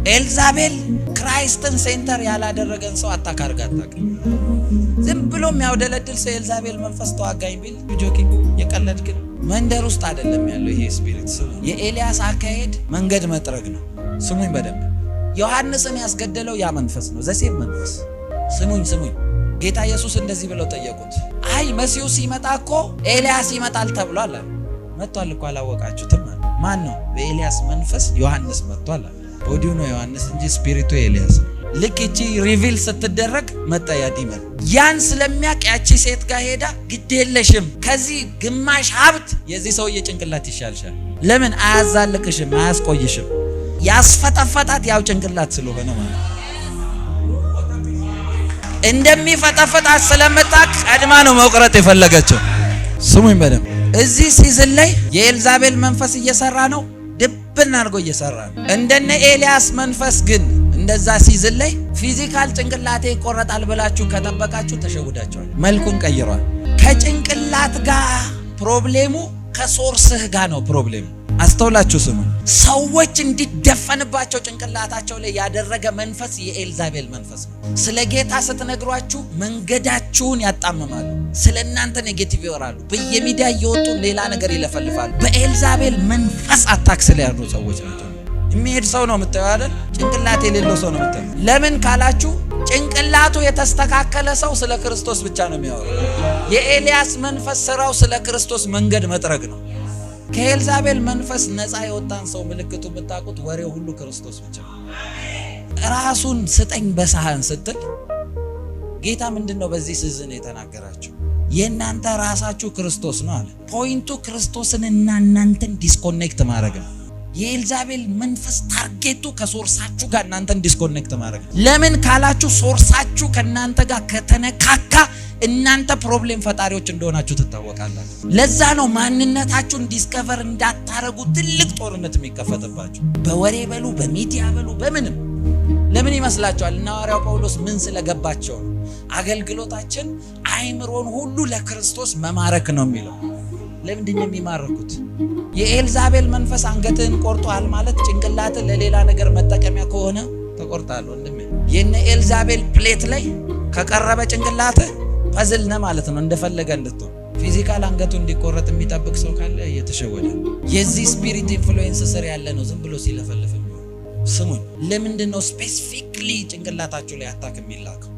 ኤልዛቤል Christ ን center ያላደረገን ሰው attack አድርጋ አታውቅም። ዝም ብሎ የሚያውደለድል ሰው የኤልዛቤል መንፈስ ተዋጋኝ ቢል joking፣ የቀለድክ ነው። መንደር ውስጥ አይደለም ያለው ይሄ spirit። ስሙ፣ የኤልያስ አካሄድ መንገድ መጥረግ ነው። ስሙኝ በደንብ፣ ዮሐንስን ያስገደለው ያ መንፈስ ነው፣ the same መንፈስ። ስሙኝ ስሙኝ፣ ጌታ ኢየሱስ እንደዚህ ብለው ጠየቁት። አይ፣ መሲሁ ሲመጣ እኮ ኤልያስ ይመጣል ተብሏል አለ። መጥቷል እኮ፣ አላወቃችሁትም አለ። ማን ነው? በኤልያስ መንፈስ ዮሐንስ መጥቷል አለ። Body ው ነው ዮሐንስ እንጂ spirit ኡ ኤልያስ ነው። ልክ እቺ reveal ስትደረግ መጣ ያ demon። ያን ስለሚያውቅ ያቺ ሴት ጋር ሄዳ ግድ የለሽም፣ ከዚህ ግማሽ ሀብት የዚህ ሰውዬ ጭንቅላት ይሻልሻል። ለምን አያዛልቅሽም፣ አያስቆይሽም። ያስፈጠፈጣት ያው ጭንቅላት ስለሆነ ማለት እንደሚፈጠፈጣት ስለምታውቅ ቀድማ ነው መቁረጥ የፈለገችው። ስሙኝ በደንብ፣ እዚህ season ላይ የኤልዛቤል መንፈስ እየሰራ ነው፣ ድብን አድርጎ እየሰራ ነው። እንደነ ኤልያስ መንፈስ ግን እንደዛ season ላይ physical ጭንቅላቴ ይቆረጣል ብላችሁ ከጠበቃችሁ ተሸውዳችኋል። መልኩን ቀይሯል። ከጭንቅላት ጋር problem ኡ ከ source ህ ጋር ነው problem ኡ። አስተውላችሁ ስሙኝ። ሰዎች እንዲደፈንባቸው ጭንቅላታቸው ላይ ያደረገ መንፈስ የኤልዛቤል መንፈስ ነው። ስለ ጌታ ስትነግሯችሁ መንገዳችሁን ያጣምማሉ። ስለ እናንተ negative ያወራሉ። በየሚዲያ እየወጡ ሌላ ነገር ይለፈልፋሉ። በኤልዛቤል መንፈስ attack ስለ ያሉ ሰዎች ናቸው። የሚሄድ ሰው ነው የምታየው አይደል? ጭንቅላት የሌለው ሰው ነው የምታየው። ለምን ካላችሁ ጭንቅላቱ የተስተካከለ ሰው ስለ ክርስቶስ ብቻ ነው የሚያወራው። የኤልያስ መንፈስ ስራው ስለ ክርስቶስ መንገድ መጥረግ ነው። ከኤልዛቤል መንፈስ ነፃ የወጣን ሰው ምልክቱ የምታውቁት ወሬው ሁሉ ክርስቶስ ብቻ ነው። ራሱን ስጠኝ በሳህን ስትል ጌታ ምንድን ነው በዚህ season የተናገራቸው? የእናንተ ራሳችሁ ክርስቶስ ነው አለ። Point ኡ ክርስቶስንና እናንተን disconnect ማድረግ ነው። የኤልዛቤል መንፈስ target ኡ ከ source ኣችሁ ጋር እናንተን disconnect ማድረግ ነው። ለምን ካላችሁ source ኣችሁ ከእናንተ ጋር ከተነካካ እናንተ problem ፈጣሪዎች እንደሆናችሁ ትታወቃላችሁ። ለዛ ነው ማንነታችሁን discover እንዳታረጉ ትልቅ ጦርነት የሚከፈትባችሁ። በወሬ በሉ፣ በሚዲያ በሉ፣ በምንም። ለምን ይመስላችኋል? እነ ሐዋርያው ጳውሎስ ምን ስለገባቸው ነው? አገልግሎታችን አይምሮን ሁሉ ለክርስቶስ መማረክ ነው የሚለው። ለምንድን ነው የሚማርኩት? የኤልዛቤል መንፈስ አንገትህን ቆርጧል ማለት ጭንቅላትህ ለሌላ ነገር መጠቀሚያ ከሆነ ተቆርጣል ወንድሜ። የነ ኤልዛቤል plate ላይ ከቀረበ ጭንቅላትህ puzzle ነህ ማለት ነው። እንደፈለገ እንድትሆን physical አንገቱ እንዲቆረጥ የሚጠብቅ ሰው ካለ እየተሸወደ፣ የዚህ spirit influence ስር ያለ ነው። ዝም ብሎ ሲለፈልፍ የሚሆን። ስሙኝ፣ ለምንድን ነው specifically ጭንቅላታችሁ ላይ attack የሚላከው?